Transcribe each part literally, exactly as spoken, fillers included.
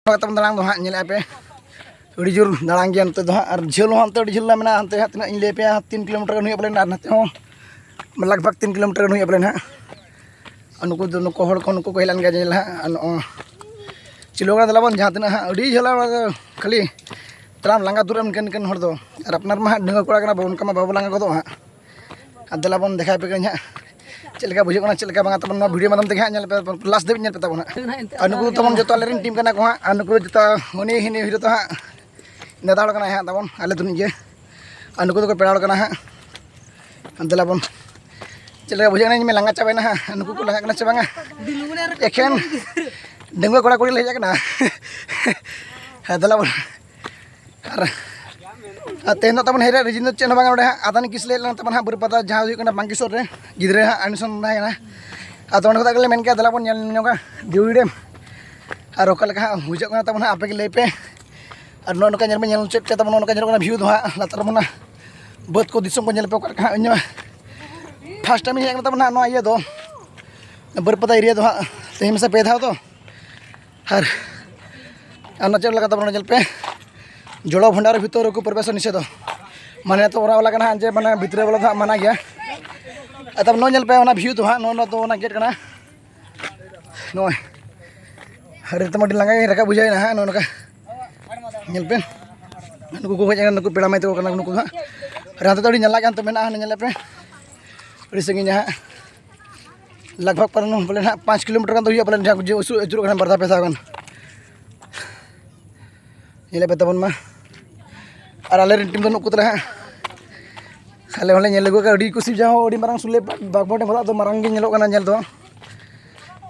ᱠᱟᱛᱮ ᱵᱚᱱ ᱫᱟᱬᱟᱱ ᱫᱚ ᱦᱟᱸᱜ, ᱧᱮᱞᱮᱫᱼᱟ ᱯᱮ, ᱟᱹᱰᱤ ᱡᱳᱨ ᱫᱟᱬᱟᱱ ᱜᱮᱭᱟ ᱱᱚᱛᱮ ᱫᱚ ᱦᱟᱸᱜ᱾ ᱟᱨ ᱡᱷᱟᱹᱞ ᱦᱚᱸ ᱦᱟᱱᱛᱮ ᱟᱹᱰᱤ ᱡᱷᱟᱹᱞ ᱞᱮ ᱢᱮᱱᱟᱜᱼᱟ, ᱦᱟᱱᱛᱮ ᱦᱟᱸᱜ ᱛᱤᱱᱟᱹᱜ ᱤᱧ ᱞᱟᱹᱭ ᱟᱯᱮᱭᱟ, ᱛᱤᱱ ᱠᱤᱞᱳᱢᱤᱴᱟᱨ ᱜᱟᱱ ᱦᱩᱭᱩᱜᱼᱟ ᱯᱟᱞᱮᱱ, ᱟᱨ ᱱᱚᱛᱮ ᱦᱚᱸ ᱞᱟᱜᱽ ᱵᱷᱟᱜᱽ ᱛᱤᱱ ᱠᱤᱞᱳᱢᱤᱴᱟᱨ ᱜᱟᱱ ᱦᱩᱭᱩᱜᱼᱟ ᱯᱟᱞᱮᱱ ᱦᱟᱸᱜ᱾ ᱟᱨ ᱱᱩᱠᱩ ᱫᱚ, ᱱᱩᱠᱩ ᱦᱚᱲ ᱠᱚ, ᱱᱩᱠᱩ ᱠᱚ ᱦᱮᱡ ᱞᱮᱱ ᱜᱮᱭᱟ ᱧᱮᱧᱮᱞ ᱦᱟᱸᱜ᱾ ᱟᱨ ᱱᱚᱜᱼᱚᱭ ᱪᱤᱞᱳ ᱠᱟᱱᱟ ᱫᱮᱞᱟ ᱵᱚᱱ, ᱡᱟᱦᱟᱸ ᱛᱤᱱᱟᱹᱜ ᱦᱟᱸᱜ ᱟᱹᱰᱤ ᱡᱷᱟᱹᱞᱟ, ᱚᱱᱟ ᱫᱚ ᱠᱷᱟᱹᱞᱤ ᱛᱟᱲᱟᱢ ᱞᱟᱸᱜᱟ ᱫᱩᱨ ᱮᱢ ᱮᱱᱠᱷᱟᱱ ᱦᱚᱲ ᱫᱚ᱾ ᱟᱨ ᱟᱯᱱᱟᱨ ᱢᱟ ᱦᱟᱸᱜ ᱰᱟᱺᱜᱩᱣᱟᱹ ᱠᱚᱲᱟ ᱠᱟᱱᱟ ᱵᱚᱱ, ᱚᱱᱠᱟ ᱢᱟ ᱵᱟᱵᱚ ᱞᱟᱸᱜᱟ ᱜᱚᱫᱚᱜᱼᱟ ᱦᱟᱸᱜ᱾ ᱟᱨ ᱫᱮᱞᱟ ᱵᱚᱱ ᱫᱮᱠᱷᱟᱣ ᱟᱯᱮ ᱠᱟᱹᱱᱟᱹᱧ ᱦᱟᱸᱜ, ᱪᱮᱫ ᱞᱮᱠᱟ ᱵᱩᱡᱷᱟᱹᱜ ᱠᱟᱱᱟ, ᱪᱮᱫ ᱞᱮᱠᱟ ᱵᱟᱝᱟ ᱛᱟᱵᱚᱱ᱾ ᱱᱚᱣᱟ ᱵᱷᱤᱰᱤᱭᱳ ᱢᱟᱫᱽᱫᱷᱚᱢ ᱛᱮᱜᱮ ᱦᱟᱸᱜ ᱧᱮᱞ ᱯᱮ, ᱞᱟᱥᱴ ᱫᱷᱟᱹᱵᱤᱡ ᱧᱮᱞ ᱯᱮ ᱛᱟᱵᱚᱱ ᱦᱟᱸᱜ᱾ ᱟᱨ ᱱᱩᱠᱩ ᱫᱚ ᱛᱟᱵᱚᱱ ᱡᱚᱛᱚ ᱟᱞᱮᱨᱮᱱ ᱴᱤᱢ ᱠᱟᱱᱟ ᱠᱚ ᱦᱟᱸᱜ᱾ ᱟᱨ ᱱᱩᱠᱩ ᱫᱚ ᱡᱚᱛᱚ ᱩᱱᱤ ᱦᱤᱱᱤ ᱦᱤᱨᱳ ᱫᱚ ᱦᱟᱸᱜ ᱫᱟᱫᱟ ᱦᱚᱲ ᱠᱟᱱᱟᱭ ᱦᱟᱸᱜ ᱛᱟᱵᱚᱱ, ᱟᱞᱮ ᱫᱚ ᱱᱤᱡᱮ᱾ ᱟᱨ ᱱᱩᱠᱩ ᱫᱚᱠᱚ ᱯᱮᱲᱟ ᱦᱚᱲ ᱠᱟᱱᱟ ᱦᱟᱸᱜ᱾ ᱟᱨ ᱫᱮᱞᱟ ᱵᱚᱱ, ᱪᱮᱫ ᱞᱮᱠᱟ ᱵᱩᱡᱷᱟᱹᱜ ᱠᱟᱱᱟ? ᱤᱧ ᱢᱟ ᱞᱟᱸᱜᱟ ᱪᱟᱵᱟᱭᱮᱱᱟ ᱦᱟᱸᱜ᱾ ᱱᱩᱠᱩ ᱠᱚ ᱞᱟᱸᱜᱟᱜ ᱠᱟᱱᱟ ᱪᱮ ᱵᱟᱝᱟ? ᱮᱠᱷᱮᱱ ᱰᱟᱺᱜᱩᱣᱟᱹ ᱠᱚᱲᱟ ᱠᱩᱲᱤ ᱞᱮ ᱦᱮᱡ ᱟᱠᱟᱱᱟ᱾ ᱦᱮᱸ, ᱫᱮᱞᱟ ᱵᱚᱱ᱾ ᱟᱨ, ᱟᱨ ᱛᱮᱦᱮᱧ ᱫᱚ ᱛᱟᱵᱚᱱ ᱦᱮᱡ ᱨᱮᱭᱟᱜ ᱨᱤᱡᱤᱱ ᱫᱚ ᱪᱮᱫ ᱦᱚᱸ ᱵᱟᱝᱟ, ᱱᱚᱰᱮ ᱦᱟᱸᱜ ᱟᱫᱟᱱᱤ ᱠᱤᱥ ᱞᱮ ᱦᱮᱡ ᱞᱮᱱᱟ ᱛᱟᱵᱚᱱ ᱦᱟᱸᱜ ᱵᱟᱹᱨᱤᱯᱟᱫᱟ, ᱡᱟᱦᱟᱸ ᱦᱩᱭᱩᱜ ᱠᱟᱱᱟ ᱵᱟᱝᱠᱤᱥᱚᱨ ᱨᱮ, ᱜᱤᱫᱽᱨᱟᱹ ᱦᱟᱸᱜ ᱮᱰᱢᱤᱥᱚᱱ ᱛᱟᱦᱮᱸ ᱠᱟᱱᱟ᱾ ᱟᱫᱚ ᱚᱸᱰᱮ ᱠᱷᱚᱱᱟᱜ ᱜᱮᱞᱮ ᱢᱮᱱ ᱠᱮᱜᱼᱟ, ᱫᱮᱞᱟ ᱵᱚᱱ ᱧᱮᱞ ᱧᱚᱜᱟ ᱫᱤᱣᱲᱤ ᱰᱮᱢ᱾ ᱟᱨ ᱚᱠᱟ ᱞᱮᱠᱟ ᱦᱟᱸᱜ ᱵᱩᱡᱷᱟᱹᱜ ᱠᱟᱱᱟ ᱛᱟᱵᱚᱱ ᱦᱟᱸᱜ, ᱟᱯᱮ ᱜᱮ ᱞᱟᱹᱭ ᱯᱮ᱾ ᱟᱨ ᱱᱚᱜᱼᱚ ᱱᱚᱝᱠᱟ ᱧᱮᱞ ᱢᱮ, ᱧᱮᱞ ᱪᱮᱫ ᱪᱮᱫ ᱛᱟᱵᱚᱱ ᱱᱚᱜᱼᱚ ᱱᱚᱝᱠᱟ ᱧᱮᱞᱚᱜ ᱠᱟᱱᱟ ᱵᱷᱤᱭᱩ ᱫᱚ ᱦᱟᱸᱜ, ᱞᱟᱛᱟᱨ ᱢᱚᱱᱟ ᱵᱟᱹᱫᱽ ᱠᱚ ᱫᱤᱥᱚᱢ ᱠᱚ ᱧᱮᱞ ᱯᱮ ᱚᱠᱟ ᱞᱮᱠᱟ ᱦᱟᱸᱜ᱾ ᱤᱧ ᱢᱟ ᱯᱷᱟᱥᱴ ᱴᱟᱭᱤᱢ ᱤᱧ ᱦᱮᱡ ᱠᱟᱱᱟ ᱛᱟᱵᱚᱱ ᱦᱟᱸᱜ ᱱᱚᱣᱟ ᱤᱭᱟᱹ ᱫᱚ, ᱵᱟᱹᱨᱤᱯᱟᱫᱟ ᱮᱨᱤᱭᱟ ᱫᱚ ᱦᱟᱸᱜ, ᱛᱮᱦᱮᱧ ᱢᱮᱥᱟ ᱯᱮ ᱫᱷᱟᱣ ᱫᱚ᱾ ᱟᱨ, ᱟᱨ ᱱᱚᱣᱟ ᱪᱮᱫ ᱞᱮᱠᱟ ᱛᱟᱵᱚᱱ ᱧᱮᱞ ᱯᱮ, ᱡᱚᱲᱚ ᱵᱷᱚᱸᱰᱟᱨ ᱵᱷᱤᱛᱚᱨ ᱨᱮᱠᱚ ᱯᱨᱚᱵᱮᱥ ᱱᱤᱥᱮᱫᱷᱚ, ᱢᱟᱱᱮ ᱛᱚ ᱚᱱᱟ ᱵᱟᱞᱟ ᱠᱟᱱᱟ ᱦᱟᱸᱜ, ᱡᱮ ᱢᱟᱱᱮ ᱵᱷᱤᱛᱨᱤ ᱵᱚᱞᱚ ᱫᱚ ᱦᱟᱸᱜ ᱢᱟᱱᱟ ᱜᱮᱭᱟ᱾ ᱟᱨ ᱛᱟᱵᱚᱱ ᱱᱚᱣᱟ ᱧᱮᱞ ᱯᱮ, ᱚᱱᱟ ᱵᱷᱤᱭᱩ ᱫᱚ ᱦᱟᱸᱜ, ᱱᱚᱣᱟ, ᱱᱚᱣᱟ ᱫᱚ ᱚᱱᱟ ᱜᱮᱴ ᱠᱟᱱᱟ᱾ ᱱᱚᱜᱼᱚᱭ ᱟᱨ ᱮᱠᱫᱚᱢ ᱟᱹᱰᱤ ᱞᱟᱸᱜᱟ ᱜᱮ ᱨᱟᱠᱟᱵ ᱵᱩᱡᱷᱟᱹᱣ ᱮᱱᱟ ᱦᱟᱸᱜ᱾ ᱱᱚᱜᱼᱚ ᱱᱚᱝᱠᱟ ᱧᱮᱞ ᱯᱮ, ᱱᱩᱠᱩ ᱠᱚ ᱦᱮᱡ ᱟᱠᱟᱱᱟ, ᱱᱩᱠᱩ ᱯᱮᱲᱟ ᱢᱟᱹᱭ ᱛᱟᱠᱚ ᱠᱟᱱᱟ ᱱᱩᱠᱩ ᱫᱚ ᱦᱟᱸᱜ᱾ ᱟᱨ ᱦᱟᱱᱛᱮ ᱫᱚ ᱟᱹᱰᱤ ᱧᱟᱞᱟ ᱜᱮ ᱦᱟᱱᱛᱮ ᱢᱮᱱᱟᱜᱼᱟ, ᱦᱟᱱᱮ ᱧᱮᱞ ᱯᱮ ᱟᱹᱰᱤ ᱥᱟᱺᱜᱤᱧᱟ ᱦᱟᱸᱜ᱾ ᱞᱟᱜᱽ ᱵᱷᱟᱜᱽ ᱯᱟᱞᱮᱱ ᱯᱟᱞᱮᱱ ᱦᱟᱸᱜ ᱯᱟᱸᱪ ᱠᱤᱞᱳᱢᱤᱴᱟᱨ ᱜᱟᱱ ᱫᱚ ᱦᱩᱭᱩᱜᱼᱟ ᱯᱟᱞᱮᱱ, ᱡᱟᱦᱟᱸ ᱠᱚ ᱡᱮ ᱟᱹᱪᱩᱨ ᱟᱹᱪᱩᱨᱚᱜ ᱠᱟᱱᱟ ᱵᱟᱨ ᱫᱷᱟᱣ ᱯᱮ ᱫᱷᱟᱣ ᱜᱟᱱ᱾ ᱧᱮᱞᱮᱫ ᱯᱮ ᱛᱟᱵᱚᱱ ᱢᱟ᱾ ᱟᱨ ᱟᱞᱮ ᱨᱮᱱ ᱴᱤᱢ ᱫᱚ ᱱᱩᱠᱩ ᱛᱟᱞᱮ ᱦᱟᱸᱜ᱾ ᱟᱞᱮ ᱦᱚᱸᱞᱮ ᱧᱮᱞ ᱟᱹᱜᱩ ᱠᱟᱜᱼᱟ, ᱟᱹᱰᱤ ᱠᱩᱥᱤ, ᱡᱟᱦᱟᱸ ᱦᱚᱸ ᱟᱹᱰᱤ ᱢᱟᱨᱟᱝ ᱥᱩᱞᱮ ᱵᱟᱜᱽᱵᱚ ᱰᱮᱢ ᱠᱷᱚᱱᱟᱜ ᱫᱚ ᱢᱟᱨᱟᱝ ᱜᱮ ᱧᱮᱞᱚᱜ ᱠᱟᱱᱟ ᱧᱮᱞ ᱫᱚ᱾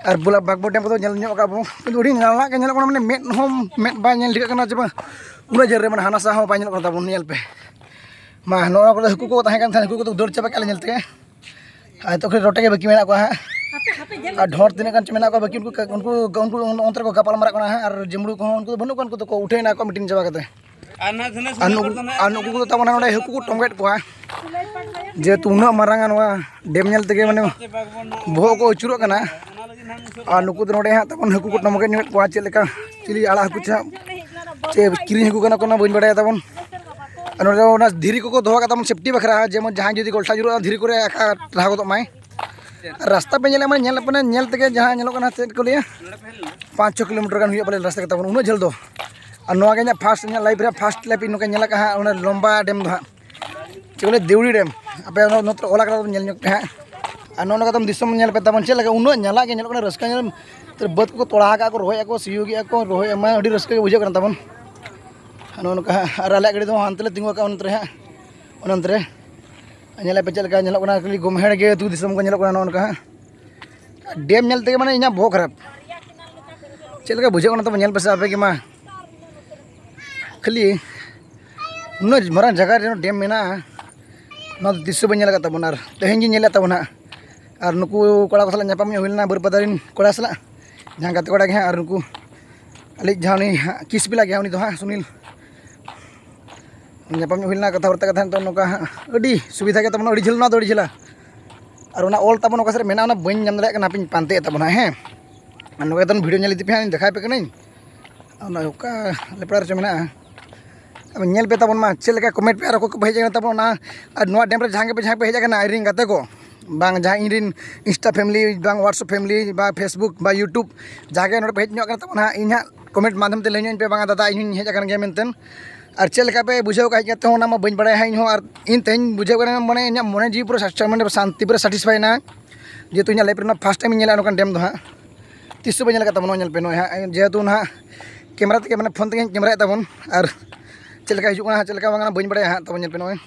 ᱟᱨ ᱵᱚᱞᱟ ᱵᱟᱜᱽᱵᱚ ᱰᱮᱢ ᱠᱚᱫᱚ ᱧᱮᱞ ᱧᱚᱜ ᱠᱟᱜᱼᱟ ᱵᱚᱱ, ᱠᱤᱱᱛᱩ ᱟᱹᱰᱤ ᱧᱟᱞᱟᱜ ᱜᱮ ᱧᱮᱞᱚᱜ ᱠᱟᱱᱟ, ᱢᱟᱱᱮ ᱢᱮᱫ ᱦᱚᱸ ᱢᱮᱫ ᱵᱟᱭ ᱧᱮᱞ ᱴᱷᱤᱠᱟᱹᱜ ᱠᱟᱱᱟ ᱡᱮ ᱵᱟᱝ ᱩᱱᱟᱹᱜ ᱡᱷᱟᱹᱞ ᱨᱮ, ᱢᱟᱱᱮ ᱦᱟᱱᱟ ᱥᱟᱦ ᱦᱚᱸ ᱵᱟᱭ ᱧᱮᱞᱚᱜ ᱠᱟᱱᱟ ᱛᱟᱵᱚᱱ᱾ ᱧᱮᱞ ᱯᱮ ᱢᱟ, ᱱᱚᱣᱟ ᱠᱚᱨᱮ ᱦᱟᱹᱠᱩ ᱠᱚ ᱛᱟᱦᱮᱸ ᱠᱟᱱ ᱛᱟᱦᱮᱸᱫ, ᱦᱟᱹᱠᱩ ᱠᱚᱫᱚ ᱫᱟᱹᱲ ᱪᱟᱵᱟ ᱠᱮᱫ ᱞᱮ ᱧᱮᱞ ᱛᱮᱜᱮ᱾ ᱟᱨ ᱱᱤᱛᱚᱜ ᱠᱷᱟᱹᱞᱤ ᱨᱚᱴᱮ ᱜᱮ ᱵᱟᱹᱠᱤ ᱢᱮᱱᱟᱜ ᱠᱚᱣᱟ ᱦᱟᱸᱜ᱾ ᱟᱨ ᱰᱷᱚᱸᱨ ᱛᱤᱱᱟᱹᱜ ᱜᱟᱱ ᱪᱚ ᱢᱮᱱᱟᱜ ᱠᱚᱣᱟ ᱵᱟᱹᱠᱤ, ᱩᱱᱠᱩ, ᱩᱱᱠᱩ, ᱩᱱᱠᱩ ᱚᱱᱛᱮ ᱨᱮᱠᱚ ᱜᱟᱯᱟᱞ ᱢᱟᱨᱟᱜ ᱠᱟᱱᱟ ᱦᱟᱸᱜ᱾ ᱟᱨ ᱡᱟᱹᱢᱲᱩ ᱠᱚᱦᱚᱸ ᱩᱱᱠᱩ ᱫᱚ ᱵᱟᱹᱱᱩᱜ ᱠᱚᱣᱟ, ᱩᱱᱠᱩ ᱫᱚᱠᱚ ᱩᱴᱷᱟᱹᱭᱮᱱᱟ ᱠᱚ ᱢᱤᱴᱤᱝ ᱪᱟᱵᱟ ᱠᱟᱛᱮ᱾ ᱟᱨ ᱱᱩᱠᱩ, ᱟᱨ ᱱᱩᱠᱩ ᱠᱚᱫᱚ ᱛᱟᱵᱚᱱ ᱱᱚᱰᱮ ᱦᱟᱹᱠᱩ ᱠᱚ ᱴᱚᱢᱜᱮᱫ ᱠᱚᱣᱟ, ᱡᱮᱦᱮᱛᱩ ᱩᱱᱟᱹᱜ ᱢᱟᱨᱟᱝᱟ ᱱᱚᱣᱟ ᱰᱮᱢ ᱧᱮᱞ ᱛᱮᱜᱮ ᱢᱟᱱᱮ ᱵᱚᱦᱚᱜ ᱠᱚ ᱟᱹᱪᱩᱨᱚᱜ ᱠᱟᱱᱟ᱾ ᱟᱨ ᱱᱩᱠᱩ ᱫᱚ ᱱᱚᱰᱮ ᱦᱟᱸᱜ ᱛᱟᱵᱚᱱ ᱦᱟᱹᱠᱩ ᱠᱚ ᱴᱚᱢᱚᱠᱮᱫ ᱧᱚᱜᱮᱫ ᱠᱚᱣᱟ, ᱪᱮᱫ ᱞᱮᱠᱟ ᱪᱤᱞᱤ ᱟᱲᱟᱜ ᱦᱟᱹᱠᱩ ᱪᱚ ᱦᱟᱸᱜ, ᱪᱮ ᱠᱤᱨᱤᱧ ᱦᱟᱹᱠᱩ ᱠᱟᱱᱟ ᱠᱚ, ᱚᱱᱟ ᱵᱟᱹᱧ ᱵᱟᱲᱟᱭᱟ ᱛᱟᱵᱚᱱ᱾ ᱟᱨ ᱱᱚᱰᱮ ᱚᱱᱟ ᱫᱷᱤᱨᱤ ᱠᱚᱠᱚ ᱫᱚᱦᱚ ᱠᱟᱜ ᱛᱟᱵᱚᱱ ᱥᱮᱯᱴᱤ ᱵᱟᱠᱷᱨᱟ, ᱡᱮᱢᱚᱱ ᱡᱟᱦᱟᱸᱭ ᱡᱩᱫᱤ ᱜᱚᱞᱴᱷᱟ ᱡᱩᱨᱩᱜᱼᱟ, ᱫᱷᱤᱨᱤ ᱠᱚᱨᱮ ᱟᱠᱟ ᱴᱟᱨᱦᱟᱣ ᱜᱚᱫᱚᱜ ᱢᱟᱭ᱾ ᱟᱨ ᱨᱟᱥᱛᱟ ᱯᱮ ᱧᱮᱞᱮᱫ ᱢᱟ, ᱧᱮᱞ ᱯᱮ, ᱧᱮᱞ ᱛᱮᱜᱮ ᱡᱟᱦᱟᱸ ᱧᱮᱞᱚᱜ ᱠᱟᱱᱟ, ᱪᱮᱫ ᱠᱚ ᱞᱟᱹᱭᱟ, ᱯᱟᱸᱪ ᱪᱷᱚ ᱠᱤᱞᱳᱢᱤᱴᱟᱨ ᱜᱟᱱ ᱦᱩᱭᱩᱜᱼᱟ ᱯᱟᱞᱮ ᱨᱟᱥᱛᱟ ᱜᱮ ᱛᱟᱵᱚᱱ, ᱩᱱᱟᱹᱜ ᱡᱷᱟᱹᱞ ᱫᱚ᱾ ᱟᱨ ᱱᱚᱣᱟ ᱜᱮ ᱤᱧᱟᱹᱜ ᱯᱷᱟᱥᱴ, ᱤᱧᱟᱹᱜ ᱞᱟᱭᱤᱯᱷ ᱨᱮ ᱯᱷᱟᱥᱴ ᱞᱟᱭᱤᱯ ᱤᱧ ᱱᱚᱝᱠᱟ ᱧᱮᱞ ᱟᱠᱟᱫᱼᱟ ᱦᱟᱸᱜ, ᱚᱱᱟ ᱞᱚᱢᱵᱟ ᱰᱮᱢ ᱫᱚ ᱦᱟᱸᱜ᱾ ᱪᱮᱫ ᱠᱚ ᱞᱟᱹᱭᱟ, ᱫᱮᱣᱲᱤ ᱰᱮᱢ᱾ ᱟᱯᱮ ᱚᱱᱟ ᱱᱚᱛᱮ ᱚᱞ ᱟᱠᱟᱫᱟ ᱧᱮᱞ ᱧᱚᱜ ᱯᱮ ᱦᱟᱸᱜ᱾ ᱟᱨ ᱱᱚᱜᱼᱚ ᱱᱚᱝᱠᱟ ᱛᱟᱢ ᱫᱤᱥᱚᱢ ᱧᱮᱞ ᱯᱮ ᱛᱟᱵᱚᱱ, ᱪᱮᱫ ᱞᱮᱠᱟ ᱩᱱᱟᱹᱜ ᱧᱟᱞᱟᱜ ᱜᱮ ᱧᱮᱞᱚᱜ ᱠᱟᱱᱟ, ᱨᱟᱹᱥᱠᱟᱹ ᱧᱮᱞ᱾ ᱛᱚ ᱵᱟᱹᱫᱽ ᱠᱚᱠᱚ ᱛᱚᱲᱟ ᱟᱠᱟᱫ ᱠᱚ, ᱨᱚᱦᱚᱭᱮᱫ ᱠᱚ, ᱥᱤᱭᱳᱜᱮᱫ ᱠᱚ, ᱨᱚᱦᱚᱭᱮᱫ ᱢᱟ, ᱟᱹᱰᱤ ᱨᱟᱹᱥᱠᱟᱹ ᱜᱮ ᱵᱩᱡᱷᱟᱹᱜ ᱠᱟᱱᱟ ᱛᱟᱵᱚᱱ᱾ ᱟᱨ ᱱᱚᱜᱼᱚ ᱱᱚᱝᱠᱟ ᱦᱟᱸᱜ, ᱟᱨ ᱟᱞᱮᱭᱟᱜ ᱜᱟᱹᱰᱤ ᱫᱚ ᱦᱟᱱᱛᱮ ᱞᱮ ᱛᱤᱸᱜᱩ ᱟᱠᱟᱫᱼᱟ, ᱚᱱᱛᱮ ᱨᱮ ᱦᱟᱸᱜ, ᱚᱱᱮ ᱚᱱᱛᱮ ᱨᱮ᱾ ᱧᱮᱞᱮᱫ ᱯᱮ ᱪᱮᱫ ᱞᱮᱠᱟ ᱧᱮᱞᱚᱜ ᱠᱟᱱᱟ, ᱠᱷᱟᱹᱞᱤ ᱜᱳᱢᱦᱮᱲ ᱜᱮ ᱟᱹᱛᱩ ᱫᱤᱥᱚᱢ ᱠᱚ ᱧᱮᱞᱚᱜ ᱠᱟᱱᱟ ᱱᱚᱜᱼᱚ ᱱᱚᱝᱠᱟ ᱦᱟᱸᱜ᱾ ᱰᱮᱢ ᱧᱮᱞ ᱛᱮᱜᱮ ᱢᱟᱱᱮ ᱤᱧᱟᱹᱜ ᱵᱚᱦᱚᱜ ᱠᱷᱟᱨᱟᱯ᱾ ᱪᱮᱫ ᱞᱮᱠᱟ ᱵᱩᱡᱷᱟᱹᱜ ᱠᱟᱱᱟ ᱛᱟᱵᱚᱱ, ᱧᱮᱞ ᱯᱮᱥᱮ ᱟᱯᱮ ᱜᱮ ᱢᱟ᱾ ᱠᱷᱟᱹᱞᱤ ᱩᱱᱟᱹᱜ ᱢᱟᱨᱟᱝ ᱡᱟᱭᱜᱟ ᱨᱮ ᱰᱮᱢ ᱢᱮᱱᱟᱜᱼᱟ, ᱱᱚᱣᱟ ᱫᱚ ᱛᱤᱥ ᱦᱚᱸ ᱵᱟᱹᱧ ᱧᱮᱞ ᱟᱠᱟᱫ ᱛᱟᱵᱚᱱᱟ, ᱟᱨ ᱛᱮᱦᱮᱧ ᱜᱤᱧ ᱧᱮᱞᱮᱫ ᱛᱟᱵᱚᱱᱟ ᱦᱟᱸᱜ᱾ ᱟᱨ ᱱᱩᱠᱩ ᱠᱚᱲᱟ ᱠᱚ ᱥᱟᱞᱟᱜ ᱧᱟᱯᱟᱢ ᱧᱚᱜ ᱦᱩᱭ ᱞᱮᱱᱟ ᱵᱟᱹᱨᱯᱟᱫᱟ ᱨᱮᱱ ᱠᱚᱲᱟ ᱥᱟᱞᱟᱜ, ᱡᱟᱦᱟᱸ ᱜᱟᱛᱮ ᱠᱚᱲᱟ ᱜᱮ ᱦᱟᱸᱜ, ᱟᱨ ᱱᱩᱠᱩ ᱟᱞᱮᱭᱤᱡ ᱡᱟᱦᱟᱸ ᱩᱱᱤ ᱦᱟᱸᱜ ᱠᱤᱥ ᱯᱤᱞᱟ ᱜᱮᱭᱟ, ᱩᱱᱤ ᱫᱚ ᱦᱟᱸᱜ ᱥᱩᱱᱤᱞ, ᱧᱟᱯᱟᱢ ᱧᱚᱜ ᱦᱩᱭ ᱞᱮᱱᱟ, ᱠᱟᱛᱷᱟ ᱵᱟᱨᱛᱟ ᱠᱟᱛᱷᱟ᱾ ᱱᱤᱛᱚᱜ ᱱᱚᱝᱠᱟ ᱦᱟᱸᱜ ᱟᱹᱰᱤ ᱥᱩᱵᱤᱫᱷᱟ ᱜᱮ ᱛᱟᱵᱚᱱᱟ, ᱟᱹᱰᱤ ᱡᱷᱟᱹᱞ, ᱱᱚᱣᱟ ᱫᱚ ᱟᱹᱰᱤ ᱡᱷᱟᱹᱞᱟ᱾ ᱟᱨ ᱚᱱᱟ ᱚᱞ ᱛᱟᱵᱚᱱ ᱚᱠᱟ ᱥᱮᱫ ᱨᱮ ᱢᱮᱱᱟᱜᱼᱟ, ᱚᱱᱟ ᱵᱟᱹᱧ ᱧᱟᱢ ᱫᱟᱲᱮᱭᱟᱜ ᱠᱟᱱᱟ, ᱦᱟᱯᱮᱧ ᱯᱟᱱᱛᱮᱭᱮᱫ ᱛᱟᱵᱚᱱᱟ, ᱦᱮᱸ᱾ ᱟᱨ ᱱᱚᱝᱠᱟ ᱛᱟᱵᱚᱱ ᱵᱷᱤᱰᱤᱭᱳ ᱧᱮᱞ ᱤᱫᱤ ᱯᱮ ᱦᱟᱸᱜ, ᱤᱧ ᱫᱮᱠᱷᱟᱣ ᱯᱮ ᱠᱟᱹᱱᱟᱹᱧ᱾ ᱚᱱᱟ ᱚᱠᱟ ᱞᱮᱯᱲᱟ ᱨᱮᱪᱚ ᱢᱮᱱᱟᱜᱼᱟ᱾ ᱟᱫᱚ ᱧᱮᱞ ᱯᱮ ᱛᱟᱵᱚᱱ ᱢᱟ, ᱪᱮᱫ ᱞᱮᱠᱟ ᱠᱚᱢᱮᱱᱴ ᱯᱮ ᱟᱨ ᱚᱠᱚᱭ ᱠᱚᱯᱮ ᱦᱮᱡ ᱟᱠᱟᱱᱟ ᱛᱟᱵᱚᱱ ᱚᱱᱟ, ᱟᱨ ᱱᱚᱣᱟ ᱰᱮᱢ ᱨᱮ ᱡᱟᱦᱟᱸ ᱜᱮᱯᱮ, ᱡᱟᱦᱟᱸ ᱯᱮ ᱦᱮᱡ ᱟᱠᱟᱱᱟ, ᱤᱧ ᱨᱮᱱ ᱜᱟᱛᱮ ᱠᱚ, ᱵᱟᱝ ᱡᱟᱦᱟᱸ ᱤᱧ ᱨᱮᱱ ᱤᱱᱥᱴᱟ ᱯᱷᱮᱢᱤᱞᱤ, ᱵᱟᱝ ᱣᱟᱴᱥᱮᱯ ᱯᱷᱮᱢᱤᱞᱤ, ᱵᱟ ᱯᱷᱮᱥᱵᱩᱠ, ᱵᱟ ᱭᱩᱴᱩᱵᱽ, ᱡᱟᱦᱟᱸ ᱜᱮ ᱱᱚᱰᱮ ᱯᱮ ᱦᱮᱡ ᱧᱚᱜ ᱟᱠᱟᱱᱟ ᱛᱟᱵᱚᱱ ᱦᱟᱸᱜ, ᱤᱧ ᱦᱟᱸᱜ ᱠᱚᱢᱮᱱᱴ ᱢᱟᱫᱽᱫᱷᱚᱢ ᱛᱮ ᱞᱟᱹᱭ ᱧᱚᱜ ᱟᱹᱧ ᱯᱮ, ᱵᱟᱝᱟ ᱫᱟᱫᱟ, ᱤᱧ ᱦᱚᱸᱧ ᱦᱮᱡ ᱟᱠᱟᱱ ᱜᱮᱭᱟ ᱢᱮᱱᱛᱮ᱾ ᱟᱨ ᱪᱮᱫ ᱞᱮᱠᱟ ᱯᱮ ᱵᱩᱡᱷᱟᱹᱣ ᱠᱟᱜᱼᱟ ᱦᱮᱡ ᱠᱟᱛᱮ ᱦᱚᱸ, ᱚᱱᱟ ᱢᱟ ᱵᱟᱹᱧ ᱵᱟᱲᱟᱭᱟ ᱦᱟᱸᱜ ᱤᱧ ᱦᱚᱸ᱾ ᱟᱨ ᱤᱧ ᱛᱮᱦᱮᱧ ᱵᱩᱡᱷᱟᱹᱣ ᱠᱟᱱᱟ, ᱢᱟᱱᱮ ᱤᱧᱟᱹᱜ ᱢᱚᱱᱮ ᱡᱤᱣᱤ ᱯᱩᱨᱟᱹ ᱥᱟᱪᱪᱟ, ᱢᱟᱱᱮ ᱥᱟᱱᱛᱤ, ᱯᱩᱨᱟᱹ ᱥᱟᱴᱤᱥᱯᱷᱟᱭ ᱮᱱᱟ᱾ ᱡᱮᱦᱮᱛᱩ ᱤᱧᱟᱹᱜ ᱞᱟᱭᱤᱯᱷ ᱨᱮ ᱱᱚᱣᱟ ᱯᱷᱟᱥᱴ ᱴᱟᱭᱤᱢ ᱤᱧ ᱧᱮᱞᱟ ᱱᱚᱝᱠᱟᱱ ᱰᱮᱢ ᱫᱚ ᱦᱟᱸᱜ᱾ ᱛᱤᱥ ᱦᱚᱸ ᱵᱟᱹᱧ ᱧᱮᱞ ᱟᱠᱟᱫ ᱛᱟᱵᱚᱱᱟ, ᱱᱚᱣᱟ ᱧᱮᱞ ᱯᱮ, ᱱᱚᱜᱼᱚᱭ ᱦᱟᱸᱜ, ᱡᱮᱦᱮᱛᱩ ᱱᱟᱦᱟᱜ ᱠᱮᱢᱮᱨᱟ ᱛᱮᱜᱮ, ᱢᱟᱱᱮ ᱯᱷᱳᱱ ᱛᱮᱜᱮ ᱠᱮᱢᱮᱨᱟᱭᱮᱫ ᱛᱟᱵᱚᱱ᱾ ᱟᱨ ᱪᱮᱫ ᱞᱮᱠᱟ ᱦᱤᱡᱩᱜ ᱠᱟᱱᱟ ᱦᱟᱸᱜ, ᱪᱮᱫ ᱞᱮᱠᱟ ᱵᱟᱝ ᱠᱟᱱᱟ, ᱵᱟᱹᱧ ᱵᱟᱲᱟᱭᱟ ᱦᱟᱸᱜ᱾ ᱛᱟᱵᱚᱱ ᱧᱮᱞ ᱯᱮ, ᱱᱚᱜᱼᱚᱭ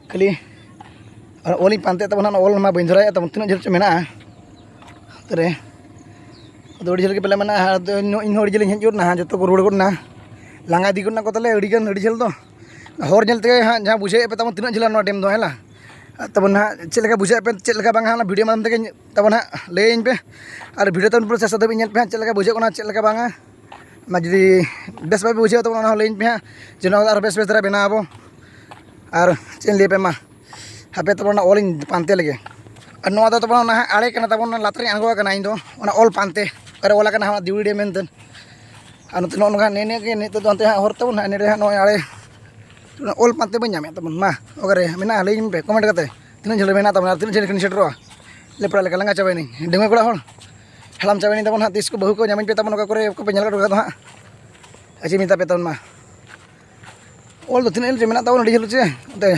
ᱠᱷᱟᱹᱞᱤ ᱟᱨ ᱚᱞ ᱤᱧ ᱯᱟᱱᱛᱮᱭᱮᱫ ᱛᱟᱵᱚᱱᱟ, ᱚᱱᱟ ᱚᱞ ᱢᱟ ᱵᱟᱹᱧ ᱫᱷᱚᱨᱟᱭᱮᱫ ᱛᱟᱵᱚᱱ, ᱛᱤᱱᱟᱹᱜ ᱡᱷᱟᱹᱞ ᱪᱚ ᱢᱮᱱᱟᱜᱼᱟ᱾ ᱚᱱᱛᱮ ᱨᱮ ᱟᱫᱚ ᱟᱹᱰᱤ ᱡᱷᱟᱹᱞ ᱜᱮ ᱯᱟᱞᱮ ᱢᱮᱱᱟᱜᱼᱟ᱾ ᱟᱫᱚ ᱤᱧ ᱦᱚᱸ, ᱤᱧ ᱦᱚᱸ ᱟᱹᱰᱤ ᱡᱷᱟᱹᱞ ᱤᱧ ᱦᱮᱡ ᱜᱚᱫ ᱮᱱᱟ ᱦᱟᱸᱜ, ᱡᱚᱛᱚ ᱠᱚ ᱨᱩᱣᱟᱹᱲ ᱜᱚᱫ ᱮᱱᱟ, ᱞᱟᱸᱜᱟ ᱤᱫᱤ ᱜᱚᱫ ᱮᱱᱟ ᱠᱚ ᱛᱟᱞᱮ ᱟᱹᱰᱤ ᱜᱟᱱ, ᱟᱹᱰᱤ ᱡᱷᱟᱹᱞ ᱫᱚ᱾ ᱦᱚᱨ ᱧᱮᱞ ᱛᱮᱜᱮ ᱦᱟᱸᱜ ᱡᱟᱦᱟᱸ ᱵᱩᱡᱷᱟᱹᱣᱮᱫ ᱯᱮ ᱛᱟᱵᱚᱱ ᱛᱤᱱᱟᱹᱜ ᱡᱷᱟᱹᱞᱟ ᱱᱚᱣᱟ ᱰᱮᱢ ᱫᱚ, ᱦᱮᱸ ᱞᱟ? ᱟᱨ ᱛᱟᱵᱚᱱ ᱦᱟᱸᱜ ᱪᱮᱫ ᱞᱮᱠᱟ ᱵᱩᱡᱷᱟᱹᱣᱮᱫ ᱯᱮ, ᱪᱮᱫ ᱞᱮᱠᱟ ᱵᱟᱝᱟ, ᱚᱱᱟ ᱵᱷᱤᱰᱤᱭᱳ ᱢᱟᱫᱽᱫᱷᱚᱢ ᱛᱮᱜᱮ ᱛᱟᱵᱚᱱ ᱦᱟᱸᱜ ᱞᱟᱹᱭᱟᱹᱧ ᱯᱮ᱾ ᱟᱨ ᱵᱷᱤᱰᱤᱭᱳ ᱛᱟᱵᱚᱱ ᱯᱩᱨᱟᱹ ᱥᱮᱥ ᱫᱷᱟᱹᱵᱤᱡ ᱧᱮᱞ ᱯᱮ ᱦᱟᱸᱜ, ᱪᱮᱫ ᱞᱮᱠᱟ ᱵᱩᱡᱷᱟᱹᱜ ᱠᱟᱱᱟ, ᱪᱮᱫ ᱞᱮᱠᱟ ᱵᱟᱝᱟ᱾ ᱚᱱᱟ ᱡᱩᱫᱤ ᱵᱮᱥ ᱵᱟᱭ ᱵᱩᱡᱷᱟᱹᱣ ᱛᱟᱵᱚᱱᱟ, ᱚᱱᱟ ᱦᱚᱸ ᱞᱟᱹᱭᱟᱹᱧ ᱯᱮ ᱦᱟᱸᱜ, ᱡᱮ ᱱᱚᱣᱟ ᱫᱚ ᱟᱨᱚ ᱵᱮᱥ ᱵᱮᱥ ᱫᱷᱟᱨᱟ ᱵᱮᱱᱟᱣ ᱟᱵᱚ᱾ ᱟᱨ ᱪᱮᱫ ᱤᱧ ᱞᱟᱹᱭ ᱟᱯᱮ ᱢᱟ, ᱦᱟᱯᱮ ᱛᱟᱵᱚᱱ ᱚᱱᱟ ᱚᱞᱤᱧ ᱯᱟᱱᱛᱮ ᱞᱮᱜᱮ᱾ ᱟᱨ ᱱᱚᱣᱟ ᱫᱚ ᱛᱟᱵᱚᱱ ᱚᱱᱟ ᱦᱟᱸᱜ ᱟᱲᱮ ᱠᱟᱱᱟ ᱛᱟᱵᱚᱱ, ᱚᱱᱟ ᱞᱟᱛᱟᱨ ᱨᱤᱧ ᱟᱬᱜᱚ ᱟᱠᱟᱱᱟ ᱤᱧ ᱫᱚ, ᱚᱱᱟ ᱚᱞ ᱯᱟᱱᱛᱮ ᱚᱠᱟᱨᱮ ᱚᱞ ᱟᱠᱟᱱᱟ ᱦᱟᱸᱜ ᱫᱤᱣᱲᱤ ᱰᱮᱢ ᱢᱮᱱᱛᱮ᱾ ᱟᱨ ᱱᱚᱛᱮ ᱱᱚᱜᱼᱚ ᱱᱚᱝᱠᱟ ᱱᱤᱭᱟᱹ ᱱᱤᱭᱟᱹ ᱜᱮ ᱱᱤᱛᱚᱜ ᱫᱚ ᱚᱱᱛᱮ ᱦᱟᱸᱜ ᱦᱚᱨ ᱛᱟᱵᱚᱱ ᱦᱟᱸᱜ ᱱᱤᱭᱟᱹ ᱨᱮ ᱦᱟᱸᱜ ᱱᱚᱜᱼᱚᱭ ᱟᱲᱮ ᱚᱞ ᱯᱟᱱᱛᱮ ᱵᱟᱹᱧ ᱧᱟᱢᱮᱫ ᱛᱟᱵᱚᱱ᱾ ᱢᱟ ᱚᱠᱟᱨᱮ ᱢᱮᱱᱟᱜᱼᱟ ᱞᱟᱹᱭᱟᱹᱧ ᱯᱮ ᱠᱚᱢᱮᱱᱴ ᱠᱟᱛᱮ, ᱛᱤᱱᱟᱹᱜ ᱡᱷᱟᱹᱞ ᱨᱮ ᱢᱮᱱᱟᱜ ᱛᱟᱵᱚᱱᱟ ᱟᱨ ᱛᱤᱱᱟᱹᱜ ᱡᱷᱟᱹᱞ ᱠᱷᱚᱱᱤᱧ ᱥᱮᱴᱮᱨᱚᱜᱼᱟ᱾ ᱞᱮᱯᱲᱟ ᱞᱮᱠᱟ ᱞᱟᱸᱜᱟ ᱪᱟᱵᱟᱭᱮᱱᱟᱹᱧ᱾ ᱰᱟᱺᱜᱩᱣᱟᱹ ᱠᱚᱲᱟ ᱦᱚᱲ ᱦᱟᱲᱟᱢ ᱪᱟᱵᱟᱭᱮᱱᱟᱹᱧ ᱛᱟᱵᱚᱱ ᱦᱟᱸᱜ, ᱛᱤᱥ ᱠᱚ ᱵᱟᱹᱦᱩ ᱠᱚ ᱧᱟᱢᱤᱧ ᱯᱮ ᱛᱟᱵᱚᱱ ᱚᱠᱟ ᱠᱚᱨᱮ ᱠᱚᱯᱮ ᱧᱮᱞ ᱦᱚᱴᱚ ᱠᱟᱫᱟ ᱦᱟᱸᱜ᱾ ᱟᱨ ᱪᱮᱫ ᱢᱮᱛᱟ ᱯᱮ ᱛᱟᱵᱚᱱ ᱢᱟ, ᱚᱞ ᱫᱚ ᱛᱤᱱᱟᱹᱜ ᱡᱷᱟᱹᱞ ᱨᱮ ᱢᱮᱱᱟᱜ ᱛᱟᱵᱚᱱᱟ ᱟᱹᱰᱤ ᱡᱷᱟᱹᱞ ᱪᱮ ᱚᱱᱛᱮ